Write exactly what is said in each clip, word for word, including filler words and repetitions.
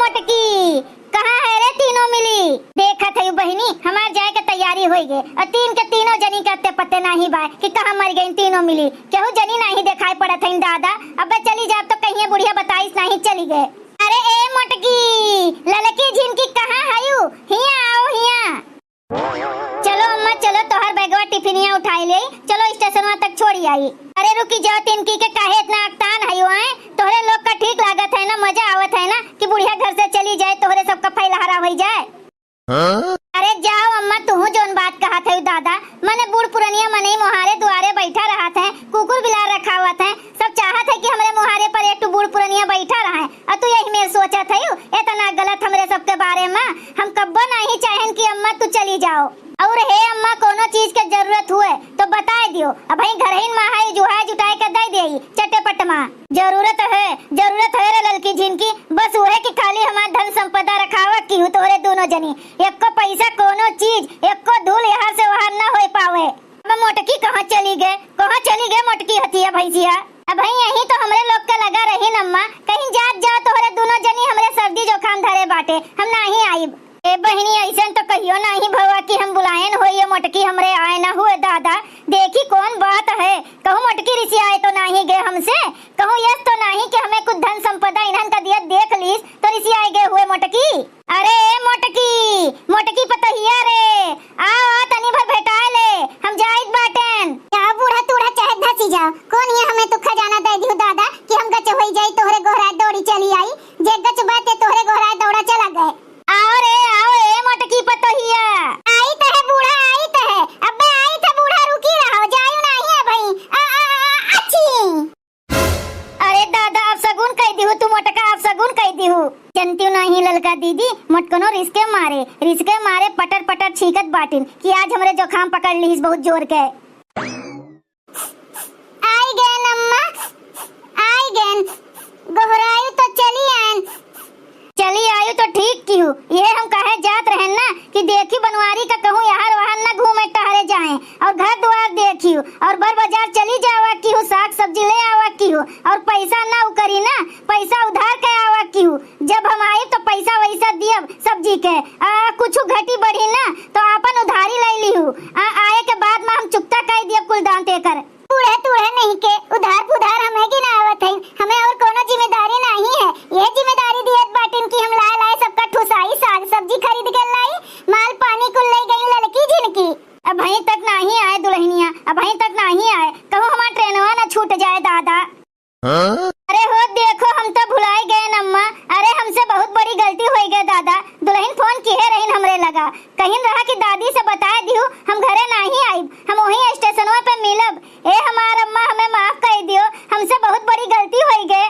मोटकी, कहाँ है रे तीनों मिली? देखत है बहिनी, हमार जाए के तैयारी होई गए और तीन के तीनों जनी के अत्ते पत्ते नाही बाय कि कहाँ मर गई तीनों मिली। केहू जनी नाही देखाई पड़त है दादा। अबे चली जाब तो कहिए बुढ़िया बताइस नाही चली गए। अरे ए मोटकी, ललकी झिनकी कहाँ हयू? हिया आओ हिया। चलो अम्मा, चलो, तोहर बैगवा टिफिनिया उठाई ले, चलो स्टेशनवा तक छोड़ी आई। अरे रुकी जाओ, तिनकी के काहे इतना अकतान हयू आए? तोहरे लोग का ठीक लागत है ना, मजा आवत है ना कि बुढ़िया घर से चली जाए, तोहरे सबका फैलहारा होई जाए। हाँ? अरे जाओ अम्मा, तुहू जौन बात कहत है दादा, मने बूढ़ पुरनिया मनई मोहारे दुआरे बैठा रहत है, कुकुर बिलार रखावत है, सब चाहत है कि हमरे मुहारे पर एक ठो बूढ़ पुरनिया बैठा रहे, और तू यही मेर सोचत है, इतना गलत हमरे सबके बारे में। हम कब्बो नहीं चाहेन कि अम्मा तू चली जाओ। और हे अम्मा, कोनो चीज के जरूरत हुए तो बताए दियो, अबहीं घरहिन में है, जुहाए जुटाए के दे देई चटेपट में। जरूरत है, जरूरत है रे ललकी झिनकी, बस उहे कि खाली हमार धन संपदा रखावा किहू तोहरे दोनों जनी, एको पैसा कोनो चीज, एको धूल यहाँ से वहाँ न होई पावे। अब मोटकी कहाँ चली गए, कहाँ चली गए मोटकी हथिया भैंसिया? अबहीं यहीं तो हमरे लोग के लगा रही न अम्मा, कहीं जात जाओ तोहरे दोनों जनी, हमरे सर्दी जुखाम धरे बाटे, हम नाही आइब। ए बहिनी, ऐसन तो कहियो नाही भवा कि हम बुलाएन होइए मोटकी हमरे आए न हुए दादा। देखी कौन बात है, कहूँ मोटकी रिसियाए तो नाही गए हमसे, कहूँ यस तो नाही कि हमें कुछ धन संपदा इन्हन का दिया देख लीस तो रिसियाए गए हुए मोटकी। अरे ए मोटकी, मोटकी पतोहिया रे, आओ, आओ, तनी भर भेटाए ले, हम जाइत बाटेन। जाओ बूढ़ा तूढ़ा चाहे धसी जाओ, कौन ये हमें तू खजाना दे दियो दादा कि हम गच होई जाई, तोहरे गोहराए दौड़ी चली आई, जे गच बाटे तोहरे गोहराए दौड़ा चला गए। आओ रे, आओ ए मोटकी पतोहिया। आई त है बूढ़ा, आई त है, अबे आई त बूढ़ा, रुकी रहो, जायू नाही है भाई। आ, आ, आ, अच्छी। अरे दादा, अब सगुन कह दिहू तू मोटका, अब सगुन कह दिहू। जनतियो नाही ललका दीदी, मोटकनो रिसके मारे, रिसके मारे पटर पटर छींकत बाटिन कि आज हमरे जुखाम पकड़ लिहिस बहुत जोर के। आई गएन अम्मा, आई गएन। गोहरायु तो चली आएन। चली आयु तो ठीक किहू, यह हम कहे जात रहेन ना कि देखी बनवारी का कहूँ यहर वहर न घूमे टहरे जाए, और घर द्वार देखियो, और बर बाजार चली जावा किहू, साग सब्जी ले आवा किहू, और पैसा न उकरी ना, पैसा उधार के आवा किहू। जब हम आइब तो पैसा वैसा दियब सब्जी के, आ कुछ घटी बढ़ी ना तो आपन उधारी ले लिहू, आ आए के बाद में हम चुकता कर दियब कुल दान तेकर। तूड़े तूड़े नहीं के उधार पुधार हमें गिनावत है, हमें और कोनो जिम्मेदारी नहीं है। ये जिम्मेदारी दियत बाटिन कि हम लाए लाए सबका ठुसाई, साग सब्जी खरीद के लाई, माल पानी कुल ले गई ललकी झिनकी। अबहीं तक नाही आए दुलहिनिया, अबहीं तक नाही आए, कहूँ हमार ट्रेनवा न छूट जाए दादा। हाँ? अरे हो देखो, हम तो भुलाई गएन अम्मा। अरे हमसे बहुत बड़ी गलती होई गए दादा। दुलहिन फोन किहे रहिन हमरे लगा, कहिन रहा कि दादी से बताए दिहू हम घरे नाही आइब, हम वहीं स्टेशनवा पे मिलब। ए हमार अम्मा, हमें माफ कर दियो, हमसे बहुत बड़ी गलती होई गए।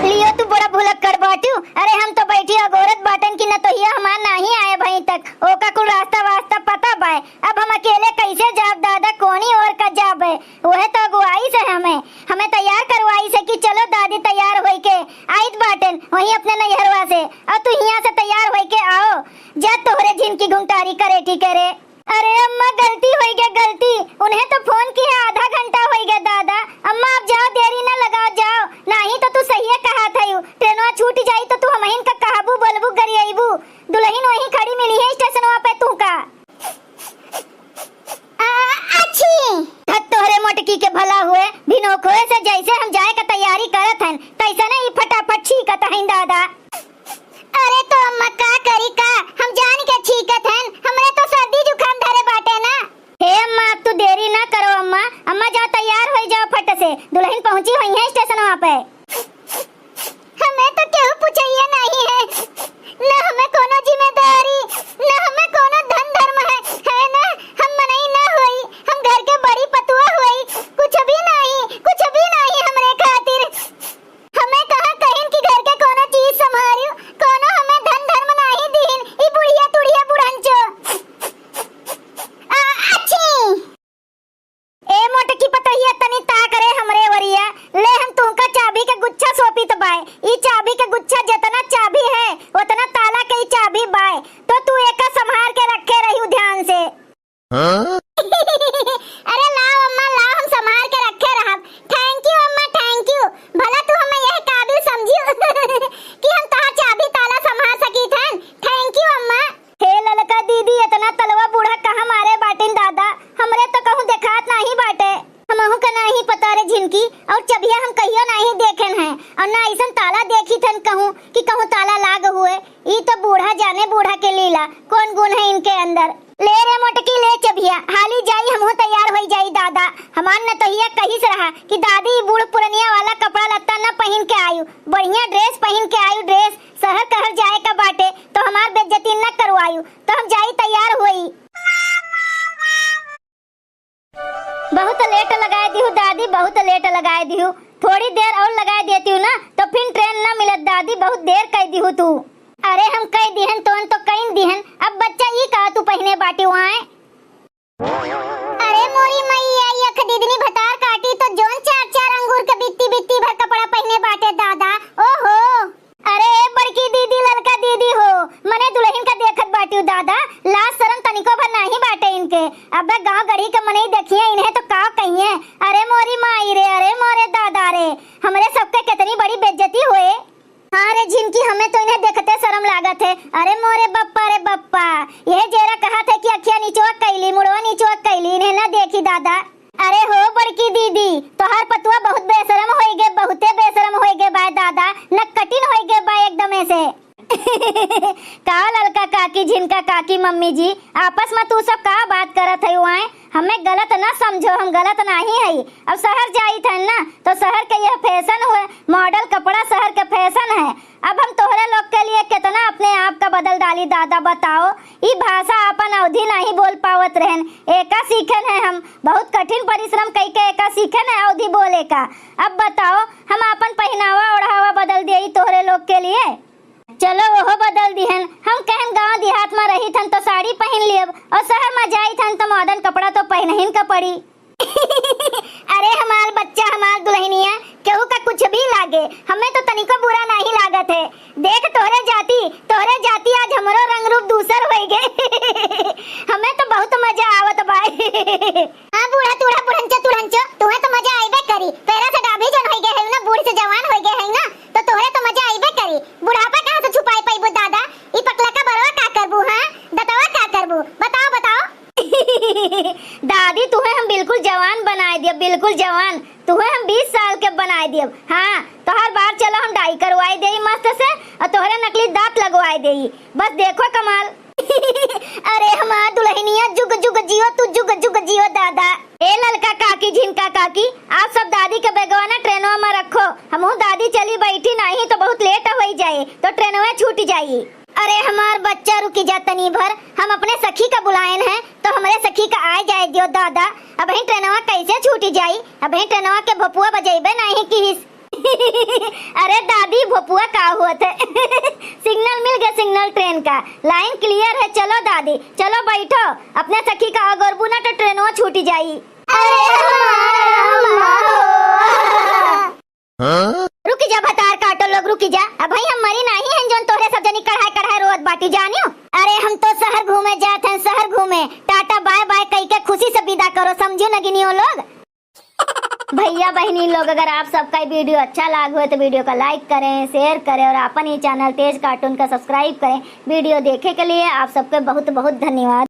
लियो तू बड़ा भुलक्कड़ बाटू। अरे हम तो बैठी अगोरत बाटन कि न तो हिया हमार नाही आए अबहीं तक, ओका कुल रास्ता वास्ता पता बाय। अब हम अकेले कैसे जाब दादा, कोनी ओर का जाबे? वह तो अगुवाई से हमें, हमें तैयार करवाई से कि चलो दादी तैयार होई के आइत बाटेन वहीं अपने नैहरवा से, और तू हियाँ से तैयार होई के आओ, जा तोहरे झिनकी घुंघटारी करे ठीक है रे। अरे अम्मा, गलती होई गए, गलती। उन्हें तो फोन किहे आधा घंटा होई गए दादा। अम्मा, अब जाओ, देरी न लगाओ, जाओ, नाही तो तू सहिए कहा था, ट्रेनवा छूट जाई तो तू हमहिन का कहबू, बोलबू, गरियाईबू। दुलहिन वहीं खड़ी मिली है स्टेशनवा पे तू का। आ, अच्छी। धत तोहरे मोटकी के भला हुए, भिनोखोए से जैसे हम जाए का तैयारी करत हन, तैसने ही फटाफट छींकत हईन दादा। अरे तो अम्मा का करी का, हम जान के छींकत हन, हमरे तो सर्दी जुकाम धरे बाटे ना। हे अम्मा, अब तू देरी ना करो अम्मा, अम्मा जाओ तैयार होई जाओ फट से, दुलहिन पहुँची होइहैं स्टेशनवा पे। हमें तो केहू पूछइया नहीं है, न हमें कोनो जिम्मेदारी, न हमें कोनो धन धर्म है, है ना? हम मनई ना होई, हम घर के बड़ी पतुआ होई, कुछ भी नहीं, कुछ भी नहीं हमरे खातिर। हमें कहाँ कहिन कि घर के कोनो चीज संभारियो, कोनो हमें धन धर्म नहीं दीन, ई बुढ़िया तुढ़िया बुढ़ंचो। आ, अच्छी। ए मोटकी पतोहिया, तनी ताक रे हमरे वरिया। ले, हम तुमका चाबी के गुच्छा सौंपित बाय। ई चाबी के गुच्छा जेतना चाबी है, ओतना ताला के ई चाबी बाय। तो तू एका संभार के रखे रहियो ध्यान से। हाँ? अरे लाओ अम्मा, लाओ, हम संभार के रखे रहब। Thank you अम्मा, thank you। भला तू हमें यह काबिल समझियो कि हम तोहार चाबी अइसन ताला देखित हन कहूँ कि कहूँ ताला लाग हुए। ई तो बूढ़ा जाने बूढ़ा के लीला, कौन गुण है इनके अंदर। ले रे मोटकी, ले चबिया, हाली जाई, हमहू तैयार होई जाई दादा। हमार नतोहिया कहिस रहा कि दादी, ई बूढ़ पुरनिया वाला कपड़ा लत्ता न पहिन के आयु, बढ़िया dress पहिन के आयु, dress। शहर कहर जाए का बाटे तो हमार बेइज्जती न करवायु, तो हम जाई तैयार होई। बहुत late लगाए दिहु दादी, बहुत late लगाए दिहु। थोड़ी देर और लगाए देतिउ ना तो फिर train ना मिलत दादी, बहुत देर कइ दिहु तू। अरे हम कइ दिहन तोन तो कइन दिहन। अब बच्चा ई का तू पहिने बाटिउ आए? अरे मोरी मैया, ई अख दीदनी भतार काटी तो जौन चार चार अंगूर के बित्ती बित्ती भर कपड़ा पहिने बाटे दादा। ओहो। अरे ए बड़की दीदी, ललका दीदी हो, मने दुलहिन का देखत बाटिउ दादा, लाज सरम तनिको भर नाहीं बाटे इनके। अबे गाँव गढ़ी के मनई देखिहे इन्हें तो का कहिहे, अरे मोरी माई रे, अरे मोरे दादा रे, हमरे सबके केतनी बड़ी बेइज्जती होए। हाँ रे झिनकी, हमें तो इन्हें देखते सरम लागत है। अरे मोरे बप्पा रे बप्पा, यह जेरा कहत है कि अखिया निचवा कइली, मुड़वा निचवा कइली, इन्हें ना देखी दादा। अरे हो बड़की दीदी, तोहार पतुआ बहुत बेशरम होइगे, बहुते बेशरम होइगे बाय दादा, नकटिन होइगे बाय एकदमे से। का ललका काकी, झिनका काकी, मम्मी जी, आपस में तू सब का बात करत है आए? हमें गलत न समझो, हम गलत नाहीं हई। अब शहर जाइत हन ना, तो शहर के यह fashion हुए, model कपड़ा शहर के fashion है। अब हम तोहरे लोग के लिए केतना अपने आप का बदल डाली दादा, बताओ। ई भाषा आपन अवधी नाहीं बोल पावत रहन, एका सीखन है हम। बहुत कठिन परिश्रम कइके एका सीखन है अवधी बोले का। अब बताओ, हम आपन पहिनावा ओढ़ावा बदल देई तोहरे लोग के लिए? चलो, ओहो बदल दिहन। हम कहन गाँव देहात में रहित हन तो साड़ी पहिन लेब, और शहर में जाइत हन तो modern कपड़ा तो पहिनहिन का पड़ी। अरे हमार बच्चा, हमार दुलहिनिया, केहू का कुछ भी लागे, हमें तो तनिको बुरा नाहीं लागत है। देख तोहरे जाति, तोहरे जाति आज हमरो रंग रूप दूसर होइगे। हमें तो बहुत मजा आवत बा। हाँ बूढ़ा तूढ़ा, बुढ़ंचो तुढ़ंचो, तुहें तो मजा आइबे करी। पैरा से डाभी जन होइगे है ना, बूढ़ से जवान होइगे है ना, तो तोहरे तो मजा आइबे करी। बुढ़ापा कहाँ से छुपाई पइबू दादा? ई पकला का बरवा का करबू, हाँ? दतवा का करबू? बताओ, बताओ। दादी, तुहें हम बिल्कुल जवान बनाए दियब, बिल्कुल जवान। तुहें हम बीस साल के बनाए दियब। हाँ, तोहर बार चलो हम डाई करवाए देई मस्त से, और तोहरे नकली दांत लगवाए देई। बस देखो कमाल। अरे हमार दुलहिनिया, जुग जुग जियो तू, जुग जुग जियो दादा। ए ललका काकी, झिनका काकी, आप सब दादी के बेगवा ना ट्रेनवा में रखो। हमहू दादी चली बैठी, नाहीं तो बहुत late होइ जाए, तो ट्रेनवा छूट जाई। अरे हमार बच्चा, रुकी जा तनी भर, हम अपने सखी का बुलाएन है, तो हमरे सखी का आए जाए दियो दादा। अबहीं ट्रेनवा कैसे छूटी जाई? अबहीं ट्रेनवा के भोपुआ बजइबे नाहीं किहिस। अरे दादी, भोपुआ का होत है? Signal मिल गए, signal train का, line clear है। चलो दादी, चलो बैठो, अपने सखी का अगोरबू ना तो ट्रेनवा छूटी जाई। अरे हमार अम्मा हो। रुकी जा भतार काटो लोग, रुकी जा। अबहीं हम मरी नाहीं हन जौन तोहरे सब जनी कढ़ाए कढ़ाए रोवत बाटी जानियो। अरे हम तो शहर घूमे जात हन, शहर घूमे। टाटा bye bye कइके खुशी से विदा करो, समझियो नगिनियो लोग। भइया बहिनी लोग, अगर आप सबका ई video अच्छा लाग होए तो video का like करें, share करें और आपन ई channel तेज cartoon का subscribe करें। Video देखे के लिए आप सबके बहुत बहुत धन्यवाद।